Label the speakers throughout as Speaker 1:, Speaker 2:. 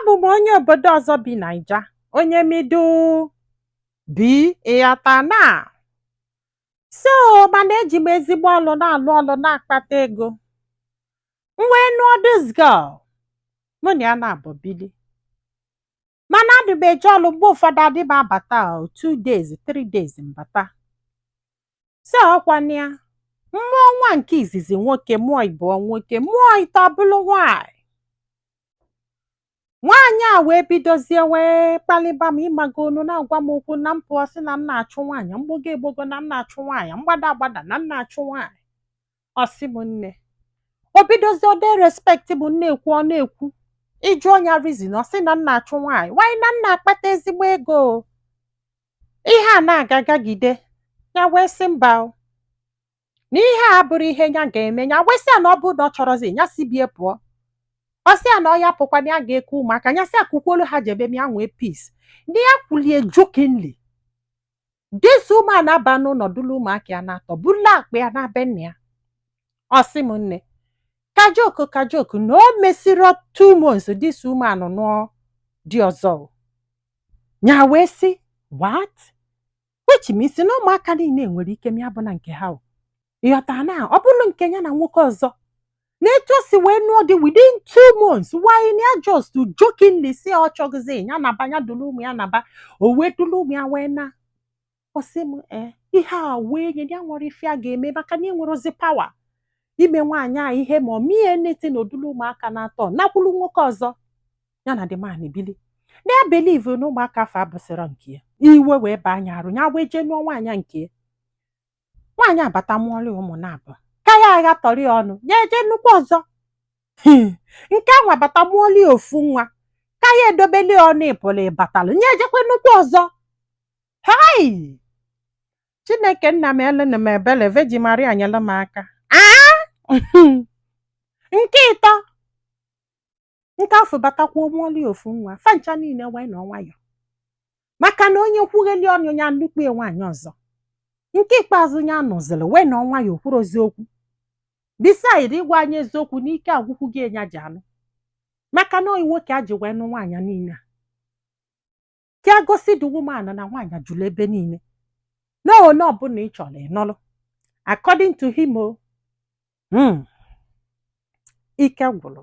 Speaker 1: Abụ m onye obodo ọzọ bi Naija, onye middle B, ịghọta na. So mana eji m ezigbo ọlụ na-alụ ọlụ na-akpata ego. M wee nụọ this girl, mụ na ya na-abụ bili. Mana adị m eje ọlụ, mgbe ụfọdụ adị m abata o, 2 days, 3 days mbata. So ọkwana ya, mmụọ nwa nke izizi nwoke, mụọ ịbụọ nwoke, mụọ ite ọbụlụ nwaanyị. Nwaanyị a wee bidozie wee kpalịba m, ịmago onu na-agwa m okwu na m pụọ, sị na m na-achụ nwaanyị, mgbogo egbogo na m na-achụ nwaanyị, mgbada agbada na m na-achụ nwaanyị. Ọ sị m nne, o bidozie ode respect bụ na-ekwu, ọ na-ekwu ịjụ ọnya reason, ọ sị na m na-achụ nwaanyị, why na m na-akpata ezigbo ego o. Ihe a na-aga gagide ya, wee sị mba o, na ihe a abụrụ ihe ya ga-eme. Ya wee sị ya na ọ bụrụ na ọ chọrọzi ya si bie pụọ. Ọ sị ya na ọ ya pụkwa, na ya ga-eke ụmụaka ya, sị akwụkwolu ha jebe m ya nwee peace. Ndị ya kwulie jokingly, this woman aba n'ụlọ dulu ụmụaka ya na-atọ, bulu akpa ya na be nna ya. Ọ sị m nne, ka joke ka joke na o mesịrị 2 months, this woman nụọ di ọzọ o. Ya wee sị, "What?" Which means na ụmụaka niile nwere ike ya bụ na nke ha o. Ịghọtara na ọ bụrụ nke ya na nwoke ọzọ na etu o si wee nụọ dị within 2 months, why na ya just jokingly si ọ chọgịzị ya naba, ya dulu ụmụ ya naba, o wee dulu ụmụ ya wee na. Ọ sị m ee, ihe a wee nye ya nwere ife a ga-eme, maka na enwerozi power ime nwaanyị a ihe ma ọ mie anything na odulu ụmụaka na-atọ nakwulu nwoke ọzọ ya na the man bili na ya believe na ụmụaka afọ abụsịrọ nke ya. Iwe wee baa anya arụ ya, wee jee nụọ nwaanyị nke ya. Nwaanyị abata mụọrọ ya ụmụ na-abụ ka ya agha tọrọ ya ọnụ, ya eje nnukwu ọzọ nke anwa bata mụọrọ ya ofu nwa ka ya edobeli ọnụ ịpụrụ ịbatalụ, nye ejekwe nnukwu ọzọ. Hai, Chineke nna m, elena m ebele, Virgin Maria nyere m aka. Aa, nke ịtọ nke afọ batakwuo mụọlụ ya ofu nwa. Fancha niile wee nọ nwayọ, maka na onye kwugheli ọnụ ya nnukwu ya nwaanyị ọzọ nke ikpeazụ ya nụziri wee nọ nwayọ kwurozi okwu. Beside ịgwa anyị eziokwu, n'ike agwụkwụ gị enya ji anụ, maka na oyi nwoke a ji wee nụ nwaanyị niile a ka gosi the woman na nwaanyị jụrụ ebe niile na one ọbụla ị chọrọ ịnọlụ, according to him o. Ike gwụrụ.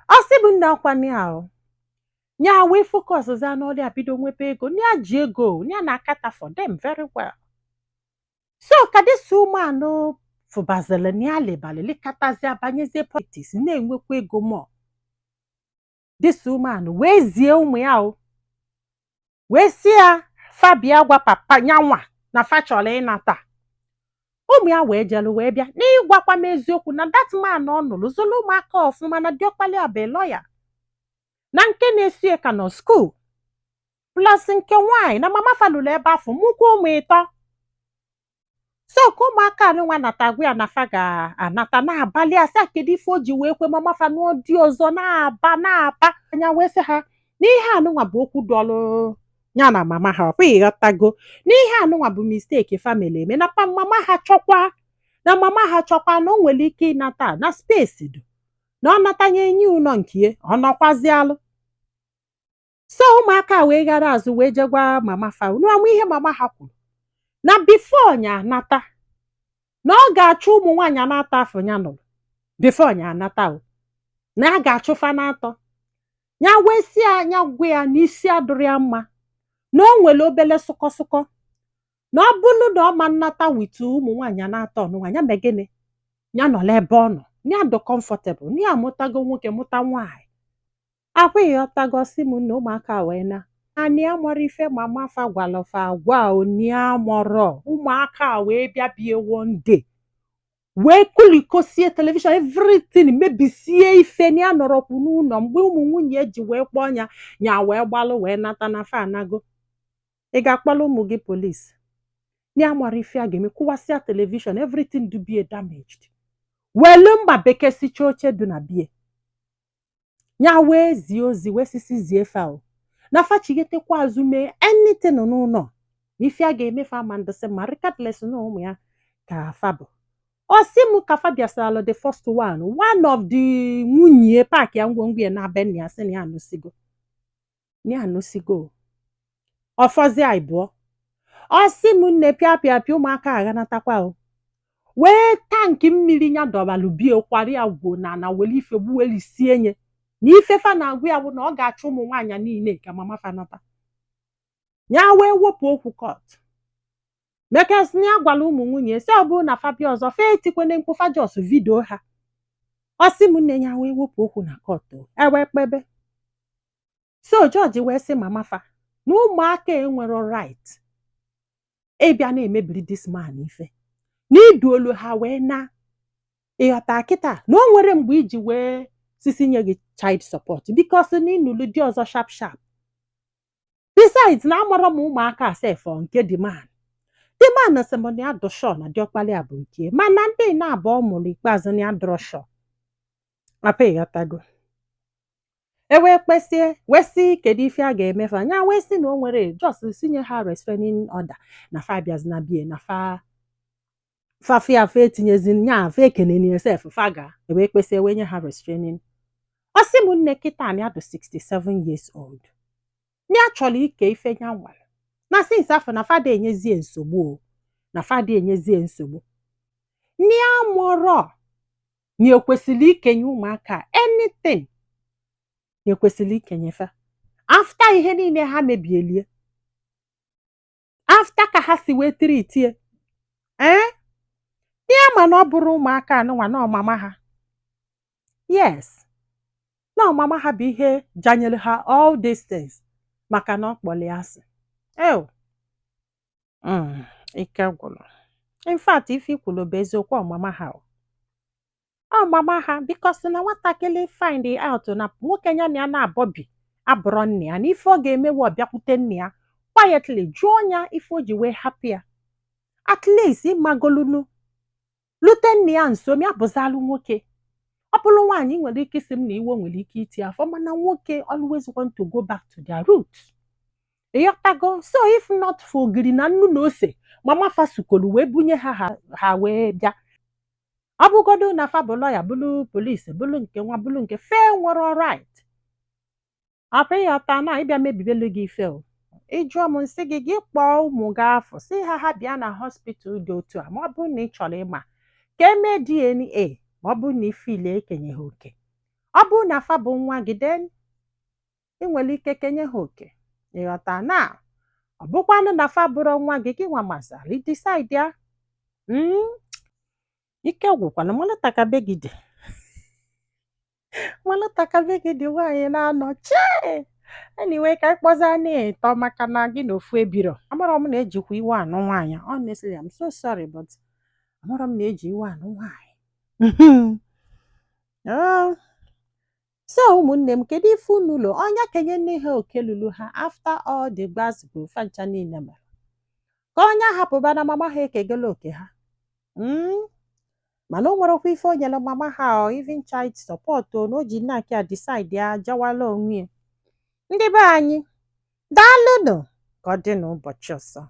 Speaker 1: Ọ sị bụ nna ọkwa ya o nya wee focus za n'ọrịa, bido nwebe ego ya, ji ego ya na akata for them very well. So ka this woman fụbazili na ya lebalị lekọtazi abanyezie politics na-enwekwa ego mọ, this woman wee zie ụmụ ya o, wee sị ya fabia gwa papa nyanwa na fa chọrọ ịnata ụmụ ya. Wee jelu wee bịa n'ịgwakwa m eziokwu na that man ọ nụrụ zụlụ ụmụaka ọfụma, na diọkpali bụ lọya, na nke na-esi ka nọ school, plus nke nwaanyị na mama falụrụ ebe afọ mụkwa ụmụ ịtọ. So ka ụmụaka anụnwa nata gwa ya na fa ga-anata na-abalị asaa, kedu ife o ji wee kwe mama fa nụọ di ọzọ na-aba na-aba anya? Wee sị ha n'ihe anụnwa bụ okwu dọlụ ya na mama ha, ọ bụghị ịghọtago n'ihe anụnwa bụ mistake family eme na pa mama ha chọkwa na mama ha chọkwa na o nwere ike ịnata na space dị na ọ natanye enyi ụlọ nke ọ nọkwazialụ. So ụmụaka wee ghara azụ wee jegwa mama fa nụọ ihe mama ha kwuru na before nya anata, na ọ ga-achụ ụmụ nwaanyị anata afọ ya nụrụ before nya anata o, na a ga-achụfa n'atọ ya. Wee sị ya gwa ya na isi adịrị ya mma, na o nwere obele sụkọsụkọ, na ọ bụrụ na ọ ma nnata with ụmụ nwaanyị na-atọ ọnụnwa ya mee gịnị, ya nọrọ ebe ọ nọ, ya dị comfortable, na ya amụtago nwoke, mụta nwaanyị akwa. Ịghọtago? Sị m na ụmụaka wee na anị amụrụ ife mama fa gwalụfa agwa oni amụrọ. Ụmụaka wee bịa bie one day wee kulikosie television, everything mebisie ife na ya nọrọkwu n'ụlọ. Mgbe ụmụ nwunye ji wee kpọọ ya, ya wee gbalụ wee nata na fa anago. Ị ga-akpọrọ ụmụ gị polisi na ya mara ife a ga-eme, kụwasịa television, everything do be damaged, welu mma bekesicha oche dị na bie ya. Wee zie ozi wee sisi zie fa o na fachigetekwa azụ mee anything n'ụlọ na ife a ga-emefe ama ndịsị ma regardless na ụmụ ya ka fa bụ. Ọ sị m ka fa bịasalụ the first one, one of the nwunye pack ya ngwongwo ya na be nna ya, sị na ya anụsigo, na ya anụsigo. Ọfọzi abụọ. Ọ sị m nne, pịa pịa pịa, ụmụaka aghanatakwa o wee tank mmiri ya dọbalụ bie kwara ya gwuo na ana were ife gbuwelisie nye na ife fa na-agwa ya bụ na ọ ga-achụ ụmụ nwaanyị niile ka mama fa nata ya. Wee wepụ okwu court mekasị na ya gwara ụmụ nwunye sị ọ bụrụ na fa bịa ọzọ, fa etikwene mkpu, fa just video ha. Ọ sị m nne, ya wee wepụ okwu na court o ewee kpebe. So jọji wee sị mama fa na ụmụaka enwero right ịbịa na-emebiri this man ife na iduolu ha wee na ịghọta kịta na o nwere mgbe iji wee sisi nye gị child support because na ịnụlụ di ọzọ sharp sharp. Besides, na amara m ụmụaka sef nke the man. The man sị m na ya dụ sure na diọkpala ya bụ nke, mana ndị na-abụọ mụrụ ikpeazụ na ya dụrọ sure apa. Ịghọtago? E wee kpesie wee sị kedu ife a ga-emefe anya, wee sị na o nwere just sinye ha restraining order na fa abịazina bie na fa fafia fa etinyezi nya fa ekeneni sef fa ga. Ewee kpesie wee nye ha restraining. Ọ sị m nne, kịta na ya dị 67 years old, ya chọrọ ike ife ya nwere na since afọ na fada enyezie nsogbu o na fada enyezie nsogbu. Nne ya mụrọ na ekwesịrị ikenye ụmụaka anything, na ekwesịrị ikenye fa after ihe niile ha mebielie, after ka ha si wee treatie ee ya. Ma na ọ bụrụ ụmụaka anụnwa na ọmama ha, yes, na ọmama ha bụ ihe janyere ha all these things maka na ọ kpọrọ ya asị. Ew, ike gwụrụ. In fact, ife ikwulu bụ eziokwu. Ọmama ha o, ọ mama ha, because na nwatakịrị find out na nwoke ya na ya na-abọbi abụrọ nna ya, na ife ọ ga-emewe, ọ bịakwute nna ya quietly jụọ ya ife o ji wee hapụ ya. At least ịmagolunu lute nna ya nso ma ya bụzalụ nwoke. Ọ bụrụ nwaanyị, ị nwere ike isi m na iwe nwere ike iti afọ, mana nwoke always want to go back to their roots. Ịghọtago? So if not for ogiri na nnu na ose mama fasukolu wee bunye ha, ha wee bịa. Ọ bụgodu na fa bụ lọya, bụrụ polisi, bụrụ nke nwa, bụrụ nke fe nwere right ọpụ. Ịghọta na ịbịa mebibelu gị ife o. Ịjụọ m, nsị gị, gị kpọọ ụmụ gị afọ, si ha ha bịa na hospital dị otu a, ma ọ bụrụ na ị chọrọ ịma ka emee DNA, ma ọ bụrụ na ifile ekenye ha oke. Ọ bụrụ na fa bụ nwa gị, then ị nwere ike kenye ha oke. Ịghọta na ọ bụkwanụ na fa bụrụ nwa gị, gị nwa mazara decide ya. Ike gwụkwana. Malụta be gị dị, malụta ka be gị dị. Nwaanyị na-anọ chee. Anyway, ka anyị kpọzaa na ịtọ maka na gị na ofu ebiro. Amarọ m na ejikwa iwe anụ nwaanyị. Honestly, I'm so sorry, but amarọ m na eji iwe anụ nwaanyị. Oh. So ụmụnne m, kedu ife unu ụlọ ọnya kenye nne ha oke lulu ha after all the gbasgbos fancha niile mere ka onye hapụba na mama ha ekegela oke ha? Mana o nwerekwa ife o nyere mama ha o, even child support o, na o ji nna nke a decide ya jawala onwe ya. Ndị be anyị, daalụnụ. Ka ọ dị n'ụbọchị ọzọ.